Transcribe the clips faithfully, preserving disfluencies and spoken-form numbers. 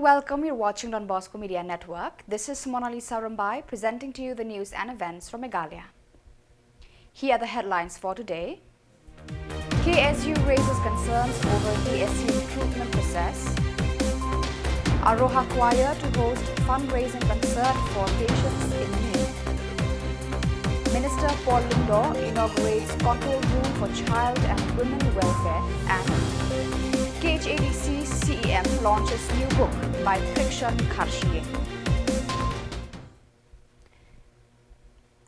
Welcome, you're watching Don Bosco Media Network. This is Monalisa Rumbai presenting to you the news and events from Meghalaya. Here are the headlines for today. K S U raises concerns over D S C recruitment process. Aroha Choir to host fundraising concert for patients in need. Minister Paul Lyngdoh inaugurates control room for child and women welfare, and K H A D C C E M launches new book by Prikshan Kharshie.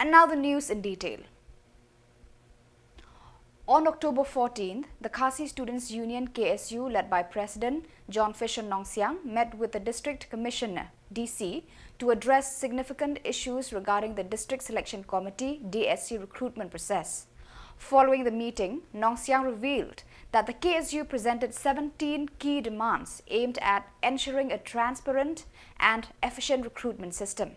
And now the news in detail. On October fourteenth, the Khasi Students Union K S U, led by President John Fisher Nongsiang, met with the District Commissioner, D C, to address significant issues regarding the District Selection Committee, D S C, recruitment process. Following the meeting, Nongsiang revealed that the K S U presented seventeen key demands aimed at ensuring a transparent and efficient recruitment system.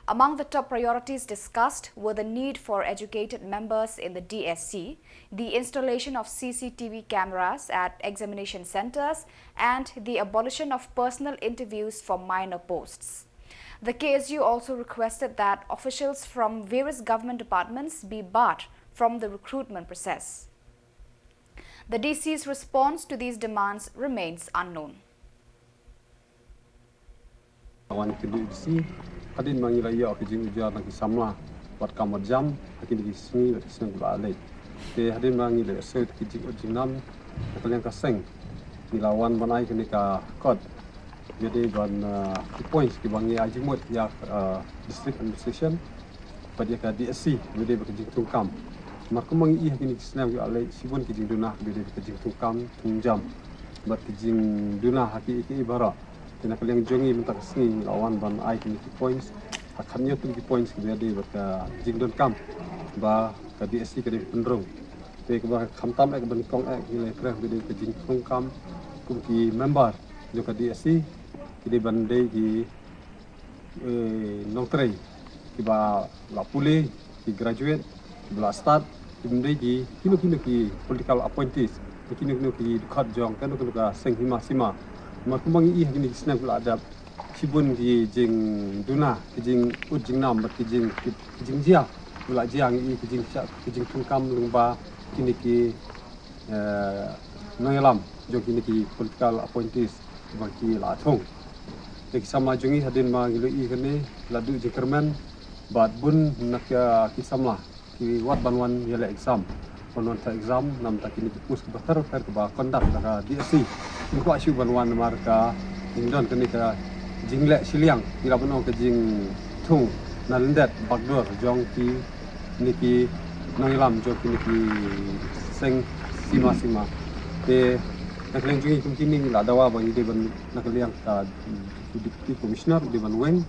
Among the top priorities discussed were the need for educated members in the D S C, the installation of C C T V cameras at examination centers, and the abolition of personal interviews for minor posts. The K S U also requested that officials from various government departments be barred from the recruitment process. The D C's response to these demands remains unknown. Wan ki D C, hadien ba ngi la ïoh ki jingujor na ki samla, wat kam wat jam ha kine ki sngi, wat ki sngi ba la leit. Te hadien ba ngi la ïoh shuh ki jingud jingnam na ka liang ka seng, ngi la wan ban ai kane ka kot, ïa dei ban, ah, ki points kiba ngi ai jingmut ïa, ah, district administration bad ïa ka D S C, ïa dei bad ka jingthung kam. Namar kumba ngi ïohi ha kine ki snem kiba la leit, shibun ki jingduna ïa dei bad ka jingthung kam thung jam bad ki jingduna ha kiei kiei baroh. Te na ka liang jong ngi mynta ka sngi ngi la wan ban ai kine ki points, ha khathynñiew tylli ki points kiba ïa dei bad ka jingdonkam ba ka D S C ka dei ban pynrung. Te kaba khamtam eh, kaba nyngkong eh, ngi la ïakren ïa dei bad ka jingthung kam kum ki member jong ka D S C, ki dei ban dei ki, eh, nongtrei kiba la pule, ki graduate, kiba la stad, kim dei ki kino kino ki political appointees, ki kino kino ki dkhot jong kano kano ka seng hima sima. Namar kumba ngi ïohi ha kine ki snem kiba la dep, shibun ki jingduna, ki jingud jingnam bad ki jing, ki, ki jingjia kiba la jia, ngi ïohi ki jingshah, ki jingthung kam lyngba kine ki, eh, nongïalam jong kine ki political appointees ba ki la thung. Te ki samla jong ngi hadien ba ngi la ïohi kane la duh jingkyrmen bad bun na ki, ki samla ki wad ban wan ïaleh exam, ban wan thaw exam na bynta kine ki post kiba ter ter kiba conduct da ka D S C. Kim kwah shuh ban wan namar ka jingdon kane ka jingleh shiliang, ngi lah ban ong ka jingthung na lyndet backdoor jong kine ki nongïalam jong kine ki seng sima sima. Te na ka liang jong ngi kum kine ngi la dawa ba ngi dei ban, na ka liang ka Deputy Commissioner u dei ban weng,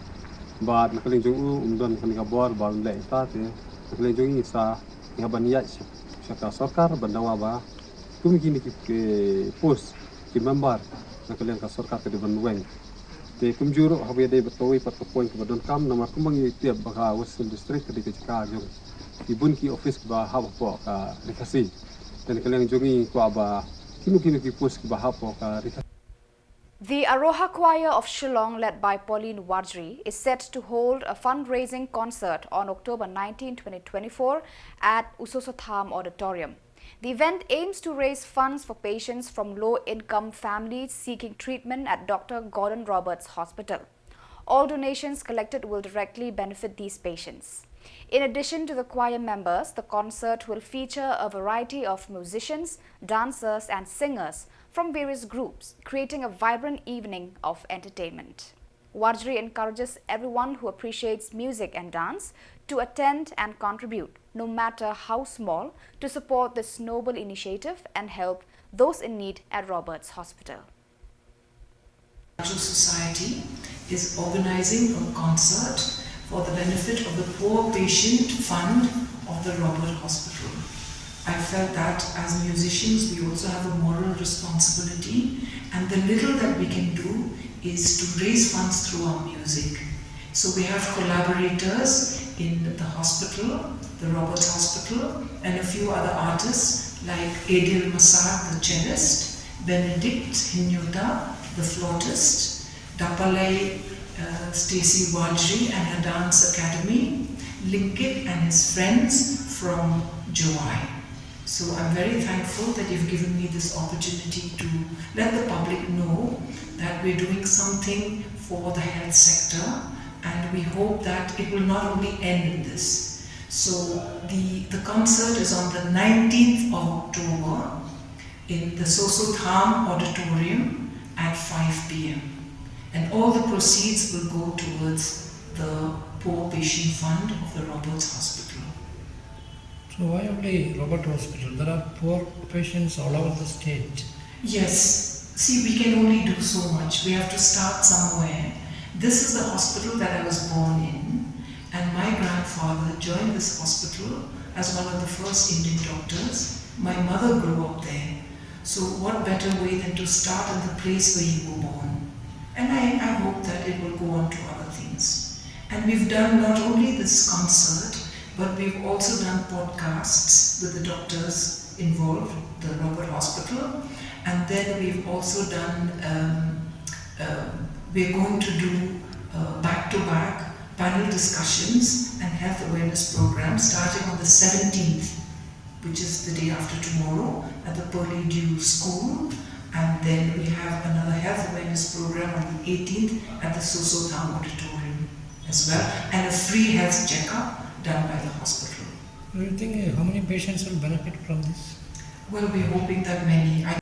bad na ka liang jong u um don kane ka bor ba un leh ita. Te na ka liang jong ngi sa ngi hap ban ïaid sha, sha ka sorkar ban dawa ba kum kine ki, ki post ki member na ka liang ka sorkar ka dei ban weng. Te kumjuh ruh haba ïadei bad kawei pat ka point kaba donkam, namar kumba ngi tip ba ka West Hills District ka dei ka jaka jong ki bun ki office kiba hap hapoh ka Ri Khasi. Te na ka liang jong ngi kwah ba kino kino ki post kiba hap hapoh ka Ri Khasi. The Aroha Choir of Shillong, led by Pauline Warjri, is set to hold a fundraising concert on October nineteen, twenty twenty-four, at Usosotham Auditorium. The event aims to raise funds for patients from low-income families seeking treatment at Doctor Gordon Roberts Hospital. All donations collected will directly benefit these patients. In addition to the choir members, the concert will feature a variety of musicians, dancers, and singers from various groups, creating a vibrant evening of entertainment. Warjri encourages everyone who appreciates music and dance to attend and contribute, no matter how small, to support this noble initiative and help those in need at Roberts Hospital. Cultural Society is organizing a concert for the benefit of the Poor Patient Fund of the Robert Hospital. I felt that as musicians, we also have a moral responsibility, and the little that we can do is to raise funds through our music. So we have collaborators in the hospital, the Roberts Hospital, and a few other artists like Adil Masar, the cellist, Benedict Hinyuta, the flautist, Japalai, uh, Stacey Wajri and her dance academy, Linkit and his friends from Jowai. So I'm very thankful that you've given me this opportunity to let the public know that we're doing something for the health sector, and we hope that it will not only end in this. So the, the concert is on the nineteenth of October in the Soso Tham Auditorium at five p m. And all the proceeds will go towards the Poor Patient Fund of the Roberts Hospital. So why only Robert Hospital? There are poor patients all over the state. Yes. See, we can only do so much. We have to start somewhere. This is the hospital that I was born in, and my grandfather joined this hospital as one of the first Indian doctors. My mother grew up there. So what better way than to start in the place where you were born? And I, I hope that it will go on to other things. And we've done not only this concert, but we've also done podcasts with the doctors involved, the Robert Hospital. And then we've also done, um, uh, we're going to do, uh, back-to-back panel discussions and health awareness programs starting on the seventeenth, which is the day after tomorrow, at the Pearly Dew School. And then we have another health awareness program on the eighteenth at the Soso Tham Auditorium as well, and a free health checkup done by the hospital. Do you think, uh, how many patients will benefit from this? Well, we're hoping that many. I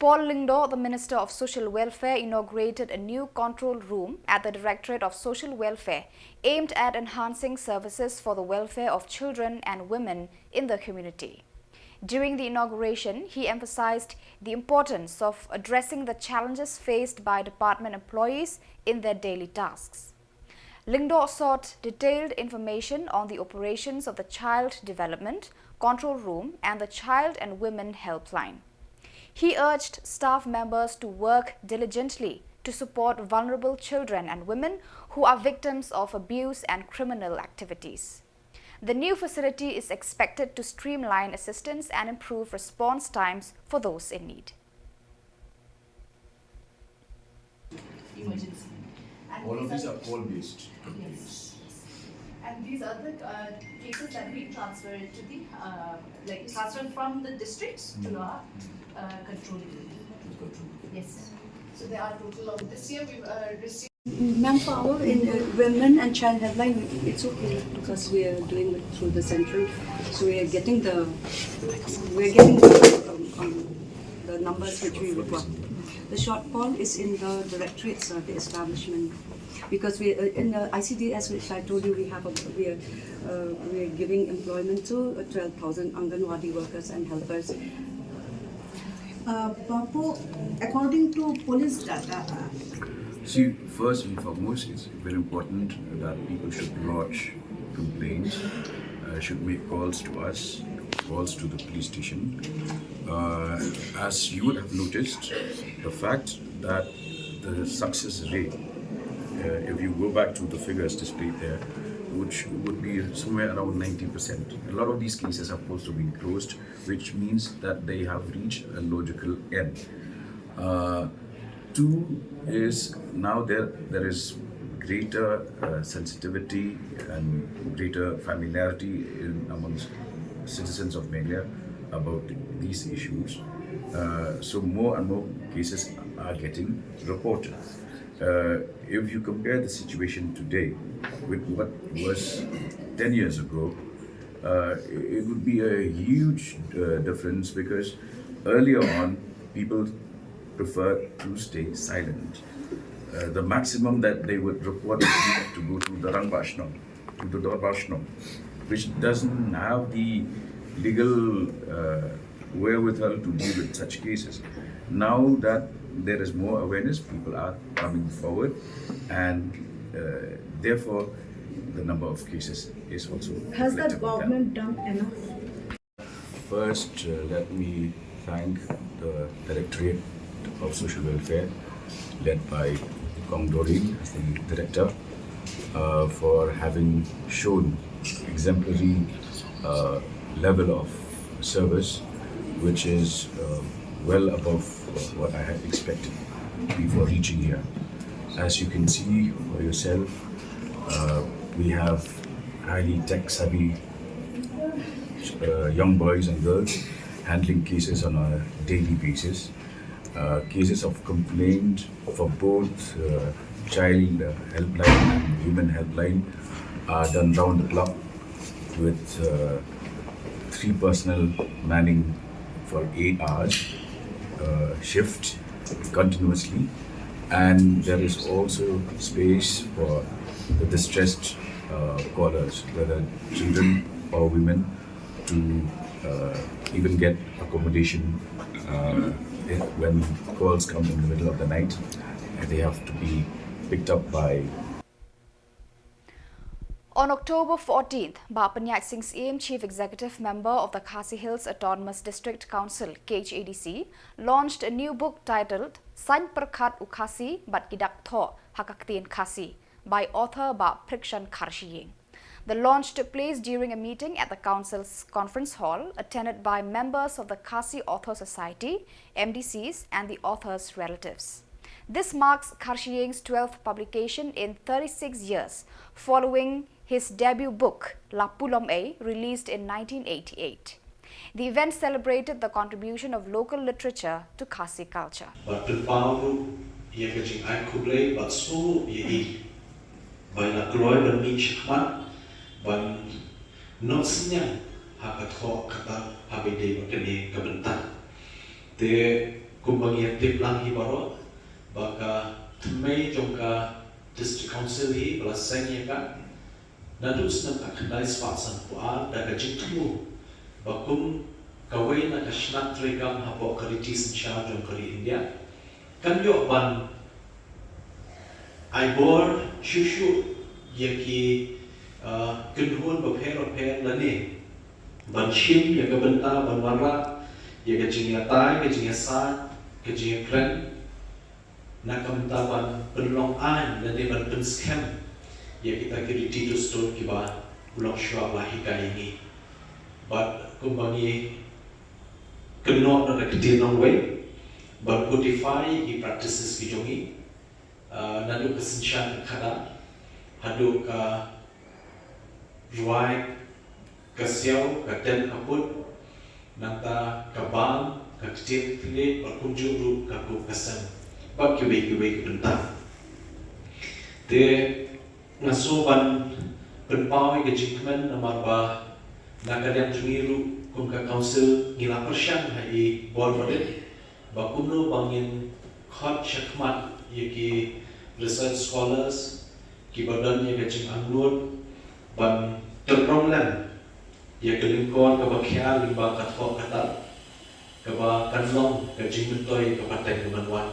Paul Lyngdoh, the Minister of Social Welfare, inaugurated a new control room at the Directorate of Social Welfare aimed at enhancing services for the welfare of children and women in the community. During the inauguration, he emphasized the importance of addressing the challenges faced by department employees in their daily tasks. Lyngdoh sought detailed information on the operations of the Child Development Control Room and the Child and Women Helpline. He urged staff members to work diligently to support vulnerable children and women who are victims of abuse and criminal activities. The new facility is expected to streamline assistance and improve response times for those in need. Emergency. And All of these are call-based. Yes. And these are the, uh, cases that we transfer to the, uh, like, transfer from the districts to our, uh, control unit. Control. Yes. So there are total of, this year we've, uh, received manpower in, uh, women and child helpline, it's okay because we are doing it through the central. So we are getting the, we are getting the, um, um, the numbers which we require. The shortfall is in the directorates, uh, the establishment, because we, uh, in the I C D S, which I told you, we have a, we are, uh, we are giving employment to, uh, twelve thousand Anganwadi workers and helpers. Uh, Papo, according to police data, uh, See, first and foremost, it's very important that people should lodge complaints, uh, should make calls to us, calls to the police station. Uh, as you would have noticed, the fact that the success rate, uh, if you go back to the figures displayed there, which would be somewhere around ninety percent. A lot of these cases have also been closed, which means that they have reached a logical end. Uh, two is now there, there is greater, uh, sensitivity and greater familiarity in, amongst citizens of Meghalaya about these issues. Uh, so more and more cases are getting reported. Uh, if you compare the situation today with what was ten years ago, uh, it would be a huge, uh, difference, because earlier on, people preferred to stay silent. Uh, the maximum that they would report would be to go to the Rangbah Shnong, to the Dorbar Shnong, which doesn't have the legal uh, wherewithal to deal with such cases. Now that there is more awareness, people are coming forward, and uh, therefore the number of cases is also. Has that reflective in that. Government done enough? First, uh, let me thank the Directorate of Social Welfare, led by Kong Doreen, the director, uh, for having shown exemplary uh, level of service, which is uh, well above what I had expected before reaching here. As you can see for yourself, uh, we have highly tech savvy uh, young boys and girls handling cases on a daily basis. Uh, cases of complaint for both uh, child uh, helpline and women helpline are done round the clock with uh, three personnel manning for eight hours uh, shift continuously, and there is also space for the distressed uh, callers, whether children or women, to uh, even get accommodation uh, if, when calls come in the middle of the night and they have to be picked up by. On October fourteenth, Bah Pynïaid Sing Syiem, Chief Executive Member of the Khasi Hills Autonomous District Council, K H A D C, launched a new book titled Saiñ Pyrkhat u Khasi bad ki Dak Thoh ha ka Ktien Khasi by author Bah Prikshan Kharshiing. The launch took place during a meeting at the council's conference hall, attended by members of the Khasi Author Society, M D Cs, and the author's relatives. This marks Kharshiing's twelfth publication in thirty-six years, following his debut book, La Pulom Ei, released in nineteen eighty-eight. The event celebrated the contribution of local literature to Khasi culture. Bad pynpaw ruh ïa ka jingai khublei bad sngewbha ïa i ba i la kloi ban mih shakhmat ban noh synñiang ha ka thoh ka tar ha ba ïadei bad kane ka bynta. Te kumba ngi ïa tip lang hi baroh ba ka thymmei jong ka District Council hi ba la seng ïa ka naduh snem khatkhyndai spah sanphew ar da ka jingthmu ba kum kawei na ka shnat treikam hapoh ka riti synshar jong ka ri India kan ïoh ban ai bor shuh shuh ïa ki, uh, kynhun bapher bapher lane ban shim ïa ka bynta ban wanrah ïa ka jingïatai, ka jingïasaid, ka jingïakren na ka bynta ban pynlong aiñ lane ban pynskhem ïa kita ki riti dustur kiba u lok shuwa u la hikai ïa ngi. Bad kumba ngi kynnoh na ka ktien nongwei ban codify ïa ki practices ki jong ngi, uh, naduh ka synshar ka khadar haduh ka rwai, ka siaw, ka ten, ka put, nangta ka bam, ka ktien, ka thylliej, bad kumjuh ruh ka kup ka sem bad kiwei kiwei ki bynta. Te nga sngew ban pynpaw ïa ka jingkmen namar ba na ka liang jong ngi ruh kum ka council ngi la pyrshang ha i bor ba dei ba kumno ba ngin khot shakhmat ïa ki research scholars kiba don ïa ka jingangnud ban tyrpong lem ïa ka lyngkor kaba khia lyngba ka thoh ka tar kaba kan long ka jingmyntoi ka pateng ka ban wan.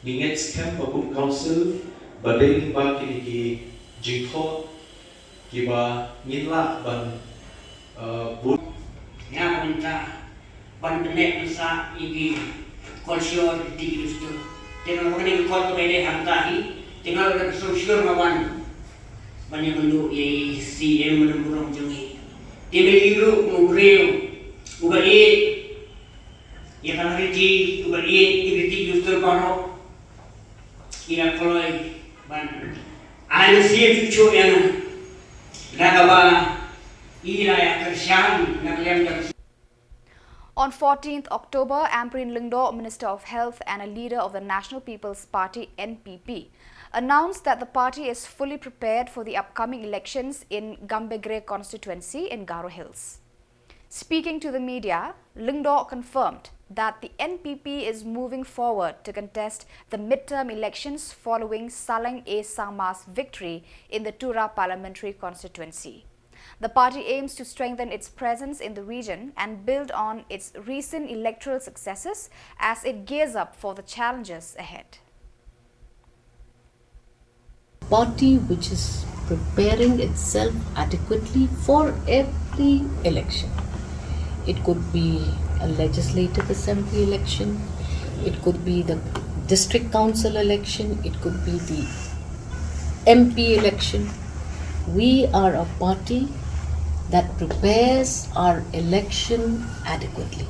Ngi ngeit skhem ba kum council ba dei lyngba kine ki jingthoh kiba ngin lah ban, uh, bud. Nga mynta ban pynneh pynsah ïa ki culture, ïa ki dustur. Te nga ba kane ka kot kaba ïadei hangta hi te nga la da ka sngewsih nga wan ban ïakynduh ïa i C M Mynder Barong jong ngi. Te me i ruh u briew uba ïeit ïa ka riti, uba ïeit ïa ki riti dustur baroh. I la kloi ban ai sngewsih ïa nga na kaba i la ïa kyrshan na ka liang jong. On fourteenth October, Ampareen Lyngdoh, Minister of Health and a leader of the National People's Party, N P P, announced that the party is fully prepared for the upcoming elections in Gambegre constituency in Garo Hills. Speaking to the media, Lyngdoh confirmed that the N P P is moving forward to contest the midterm elections following Saleng A Sangma's victory in the Tura parliamentary constituency. The party aims to strengthen its presence in the region and build on its recent electoral successes as it gears up for the challenges ahead. Party which is preparing itself adequately for every election. It could be a legislative assembly election, it could be the district council election, it could be the M P election. We are a party that prepares our election adequately.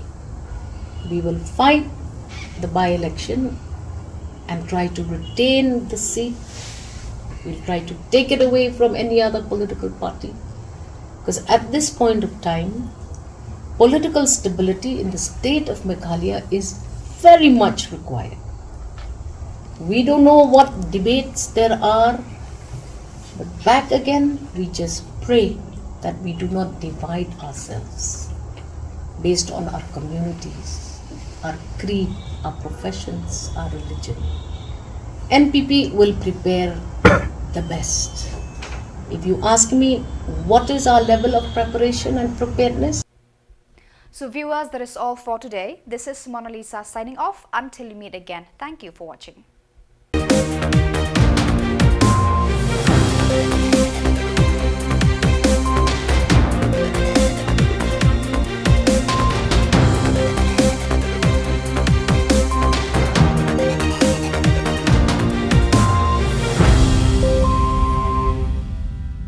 We will fight the by election and try to retain the seat. We'll try to take it away from any other political party. Because at this point of time, political stability in the state of Meghalaya is very much required. We don't know what debates there are, but back again, we just pray that we do not divide ourselves based on our communities, our creed, our professions, our religion. N P P will prepare the best. If you ask me what is our level of preparation and preparedness, So, viewers, that is all for today. This is Mona Lisa signing off. Until we meet again, thank you for watching.